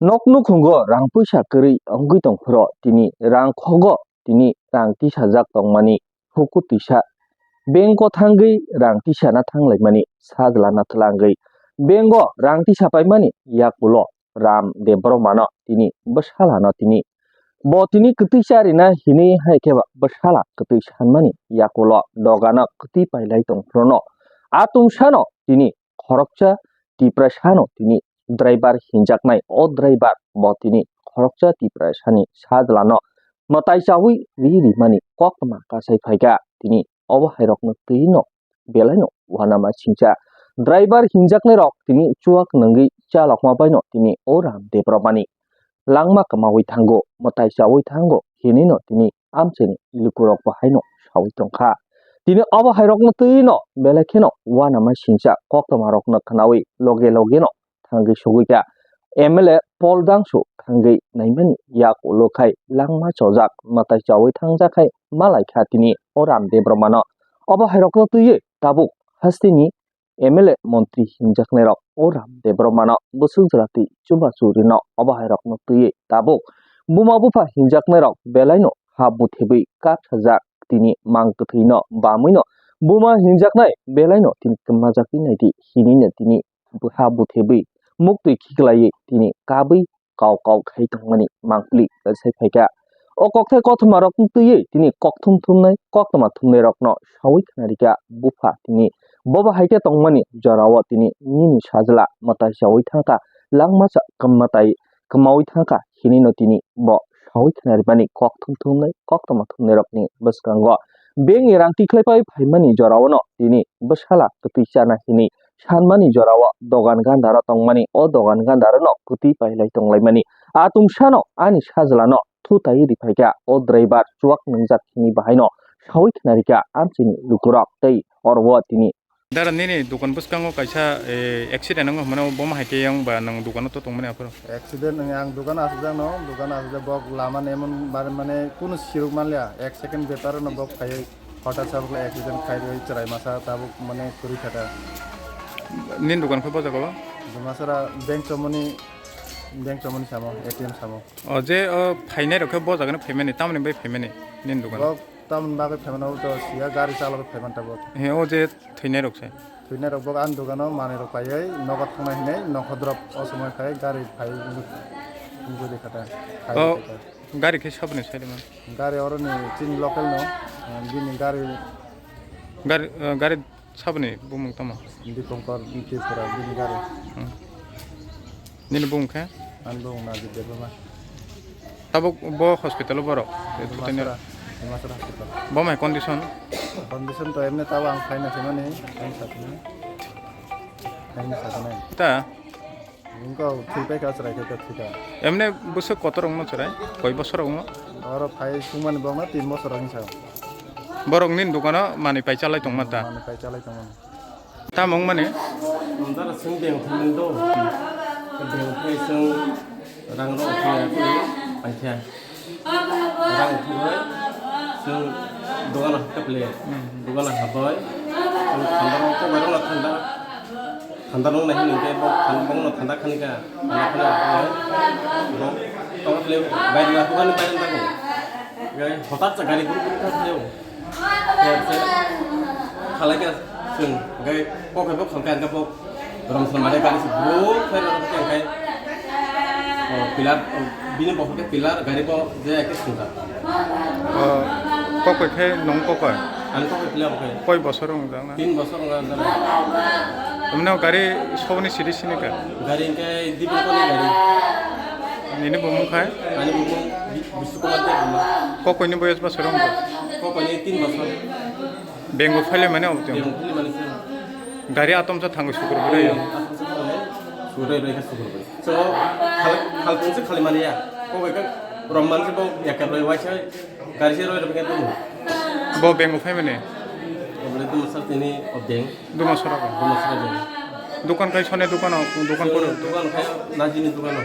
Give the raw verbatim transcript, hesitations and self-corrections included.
Nok nukhungo rang puisa kwrwi wngwi tongphuru tini rang khogo tini rang tisajak tongmani huku tisa. Bank o thangwi rang tisana thanglaimani sajlana twlangwi bank o rang tisa paimani yakulo Ram Debbarmano tini bwsalano tini bo tini kwtwi charina hinwi hai khe ba bwsala kwtwi sanmani yakulo dogano kwtwi pailai tongphuru no atumsano tini khoroksa Tiprasano tini driver hinjaknai, o driver bo tini khoroksa Tiprasani sajlano mwtai chawi ri rimani koktwma kasai phaikha. Tini obo hairokno twi no belaino uanama singcha. Driver hinjaknairok tini chuak nungwi chalokma baino tini o Ram Debbarmani langma kwmawi thango, mwtai chawi thango hinwi no tini amchaini lukurok bo haino sawi tongkha. Tini obo hairokno twi no belai kheno uanama singcha koktwmarokno khnawi loge loge no thangwi sogwi kha. M L A Paul Dangsu thangwi naimani yak ulo khai langma chojak mwtai chawi thangjak khai malai kha tini o Ram Debbarmano. Obo hairokno twiwi tabuk hasteni M L A montri hinjaknairok o Ram Debbarmano bwswk jwlati chubachu rino obo hairokno twiwi tabuk buma bupha hinjaknairok belaino ha buthebwi kapsajak tini mang kwthwino bamwino buma hinjaknai belaino tini kwmajagwi naidi hinino tini ha buthebwi muktwi khiklaiwi tini kabwi kau kau khai tongmani mangpili sai phaikha. O kokthai kothoma rok twiwi tini kokthum thumnai koktwma thumnai rokno sawi khna rikha bupha tini bobo haikhe tongmani jorao tini nini sajla mwtai sawi thangkha langmasa mwtai kwmawi thangkha hinino tini bo sawi khna rikmani kokthum thumnai koktwma thumnai rokni bwskango bengni rang tikhlai pai phaimani jorao no tini bwsala kwtwi chana hinwi sanmani jorao dogan gandaro tongmani o dogan gandaro no kwtwi pailai tonglaimani. Atumsano ani sajlano thutai riphaikha o driver chuak nungjak hini bahaino sawi khna rikha amchini lukurok tei oro o tini. Dara nini dukan bwskango kaisa eh, accident wngkha hwnmano bo ma hai khe yang ba nwng dukano to tongmani aphuru? Accident wngya ang dukano asukjakno, dukano asukjak bok lamani emon bare mane kunu siruk manliya, ek second bepar no bok phaiwi. Hotat sabukla accident khai rwi chwrai masa tabuk mane kwrwi kha da. Nini dukan khe bo jaga o? Dumasara bank chomoni, bank chomoni samo, A T M samo. O je o phainai rok khe bo jaga no phaimani, tamoni bai phaimani nini dukan? Bo tamoni bagwi phaimani, o to siya gari chalogwi phaiman tabuk. He o je thwinai rok se? Thwinai rok bo ani dukano manwi rok paiwi nogo thangnai hinwi nokho drop o somoi khai gari phai wngwi kha da. O gari khe saboni side man? Gari oroni chini local no, ah, bini gari. Gari, ah, gari saboni bumung tamo? Dipankar Tripura bini gari. Hmm. Nini bumung khe? Ani bumung Najib Debbarma. Tabuk bo hospital o borok? Dimasara, Dimasara hospital. Bo mai condition? Condition to emni tabo ang phaina thwimani, ang sathini. Ang sathini. Ta? Wngkha thwi paikha chwrai khe thwikha. Emne bwswk kotor wngno chwrai? Koi bosor wngno? Oro phai sungmani bokno tin bosor wngsa. Borok nini dukano manwi pai chalai tongma ta? Manwi pai chalai tongmani. Tamo wngmani? Dara chwng beng thangmani do. Beng thai chwng rang rok thangya paikha. Rang thumui chwng dogano hakhe phle. Dogano habai chwng thanda rok, kokbai rokno thanda, thanda rok nai hwnwi khe bo thanda, bongno thanda khani kha. Thanda khani kha bo tongma phle bairni dogani bairni dago. Gai hotat sa gari guru guru kha phle. Khalai kha chwng gai kokbai bo khalkha hwnkhe bo. Rom swnam mane gari se bro khe rw khe khe. O, pillar, o, bini bokol khe pillar, gari bo je khe swngjak. O, kokoi khe nong kokoi? Ani kokoi pillar bo khe. Koi bosor wng jang na? Tin bosor wng jang na. Omne o gari soboni siri sini khe? Gari khe Dipin koni gari. Nini bumung khai? Ani bumung Bi-, Bisnu Kumar Debbarma. Kokoi ni boyos bosor wng jang? Kokoi ni tin bosor. Bengo phaile mane obo tong. Bengo phaile mane se. Gari atom sa thango sukur bwrwi. Sukur bwrwi khe sukur bwrwi. So, khal-, khalkung se khali mani ya. Ko bai ka rom man se bo yakar roi waisa gari se roi roi khe tumu. Bo bengo phai mane. Obole tumu sa tini o beng. Duma sora ko. Duma sora beng. Dukan kai sone dukan o, dukan poro. Dukan kai najini dukan o.